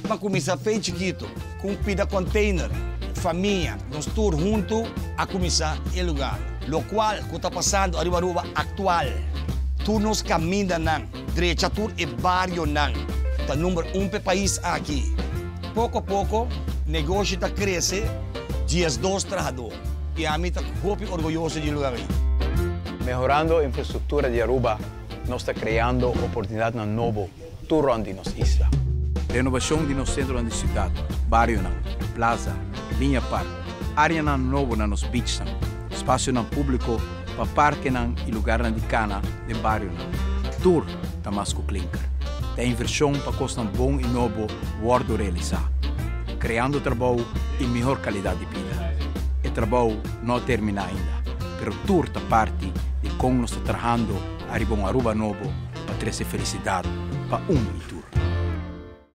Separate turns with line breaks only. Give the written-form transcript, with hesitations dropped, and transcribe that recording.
M'a cuminsa fei chikito, cu un pida container, famia, nos tur hunto a cuminsa e lugar. Locual cu ta pasando ariba Aruba actual, tur nos camindanan, drecha tur e barionan, ta number un p'e pais aki. Poco a poco negoshi ta crece, 12 trahador, y ami ta hopi orguyoso di e lugar ey.
Mehorando infrastructura di Aruba, nos ta creando oportunidadnan nobo tur rond di nos isla. Renovacion di nos centronan di ciudad, barionan, plaza, liña park, areanan nobo na nos beachnan, spacionan publico pa parkenan y lugarnan di cana den barionan, tur ta mas cu klinker. Ta inversion pa cosnan bon y nobo wordo realisa, creando trabou y mihor calidad di bida. E trabou no a termina ainda, pero tur ta parti di con nos ta trahando ariba un Aruba nobo pa trece felicidad pa un y tur.